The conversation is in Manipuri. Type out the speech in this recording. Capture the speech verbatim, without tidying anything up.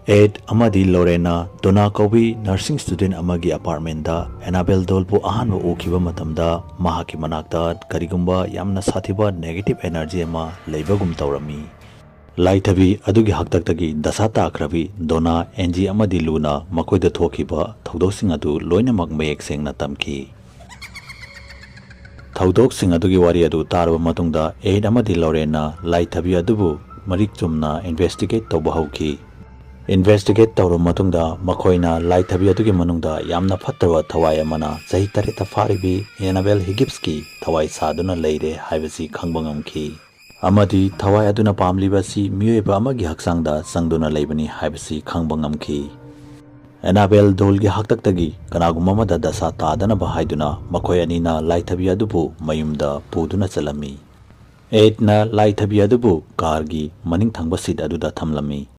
ꯑꯦꯗ ꯑꯃꯗꯤ ꯂꯣꯔꯦꯟꯅ ꯗꯣꯅꯥ ꯀꯧꯕꯤ ꯅꯔꯁꯤꯡ ꯁ꯭ꯇꯨꯗꯦꯟꯠ ꯑꯃꯒꯤ ꯑꯄꯥꯔꯠꯃꯦꯟꯠꯇ ꯑꯦꯅꯥꯕꯦꯜ ꯗꯣꯜꯕꯨ ꯑꯍꯥꯟꯕ ꯎꯈꯤꯕ ꯃꯇꯝꯗ, ꯃꯍꯥꯛꯀꯤ ꯃꯅꯥꯛꯇ ꯀꯔꯤꯒꯨꯝꯕ ꯌꯥꯝꯅ ꯁꯥꯊꯤꯕ ꯅꯦꯒꯦꯇꯤꯚ ꯑꯦꯅꯔꯖꯤ ꯑꯃ ꯂꯩꯕꯒꯨꯝ ꯇꯧꯔꯝꯃꯤ꯫ ꯂꯥꯏꯊꯕꯤ ꯑꯗꯨꯒꯤ ꯍꯥꯛꯇꯛꯇꯒꯤ ꯗꯁꯥ ꯇꯥꯈ꯭ꯔꯕꯤ ꯗꯣꯅꯥ, ꯑꯦꯟꯖꯤ ꯑꯃꯗꯤ ꯂꯨꯅ ꯃꯈꯣꯏꯗ ꯊꯣꯛꯈꯤꯕ ꯊꯧꯗꯣꯛꯁꯤꯡ ꯑꯗꯨ ꯂꯣꯏꯅꯃꯛ ꯃꯌꯦꯛ ꯁꯦꯡꯅ ꯇꯝꯈꯤ꯫ ꯊꯧꯗꯣꯛꯁꯤꯡ ꯑꯗꯨꯒꯤ ꯋꯥꯔꯤ ꯑꯗꯨ ꯇꯥꯔꯕ ꯃꯇꯨꯡꯗ, ꯑꯦꯗ ꯑꯃꯗꯤ ꯂꯣꯔꯦꯟꯅ ꯂꯥꯏꯊꯕꯤ ꯑꯗꯨꯕꯨ ꯃꯔꯤꯛ ꯆꯨꯝꯅ ꯏꯟꯚꯦꯁꯇꯤꯒꯦꯠ ꯇꯧꯕ ꯍꯧꯈꯤ꯫ ꯏꯟꯚꯦꯁꯇꯤꯒꯦꯠ ꯇꯧꯔꯕ ꯃꯇꯨꯡꯗ, ꯃꯈꯣꯏꯅ ꯂꯥꯏꯊꯕꯤ ꯑꯗꯨꯒꯤ ꯃꯅꯨꯡꯗ ꯌꯥꯝꯅ ꯐꯠꯇꯕ ꯊꯋꯥꯏ ꯑꯃꯅ ꯆꯍꯤ ꯇꯔꯦꯠꯇ ꯐꯥꯔꯤꯕꯤ ꯑꯦꯅꯥꯕꯦꯜ ꯍꯤꯒꯤꯞꯁꯀꯤ ꯊꯋꯥꯏ ꯁꯥꯗꯨꯅ ꯂꯩꯔꯦ ꯍꯥꯏꯕꯁꯤ ꯈꯪꯕ ꯉꯝꯈꯤ꯫ ꯑꯃꯗꯤ ꯊꯋꯥꯏ ꯑꯗꯨꯅ ꯄꯥꯝꯂꯤꯕ ꯑꯁꯤ ꯃꯤꯑꯣꯏꯕ ꯑꯃꯒꯤ ꯍꯛꯆꯥꯡꯗ ꯆꯪꯗꯨꯅ ꯂꯩꯕꯅꯤ ꯍꯥꯏꯕꯁꯤ ꯈꯪꯕ ꯉꯝꯈꯤ꯫ ꯑꯦꯅꯥꯕꯦꯜ ꯗꯣꯜꯒꯤ ꯍꯥꯛꯇꯛꯇꯒꯤ ꯀꯅꯥꯒꯨꯝꯕ ꯑꯃꯗ ꯗꯁꯥ ꯇꯥꯗꯅꯕ ꯍꯥꯏꯗꯨꯅ ꯃꯈꯣꯏ ꯑꯅꯤꯅ ꯂꯥꯏꯊꯕꯤ ꯑꯗꯨꯕꯨ ꯃꯌꯨꯝꯗ ꯄꯨꯗꯨꯅ ꯆꯠꯂꯝꯃꯤ꯫ ꯑꯦꯗꯅ ꯂꯥꯏꯊꯕꯤ ꯑꯗꯨꯕꯨ ꯀꯥꯔꯒꯤ ꯃꯅꯤꯡ ꯊꯪꯕ ꯁꯤꯠ ꯑꯗꯨꯗ ꯊꯝꯂꯝꯃꯤ꯫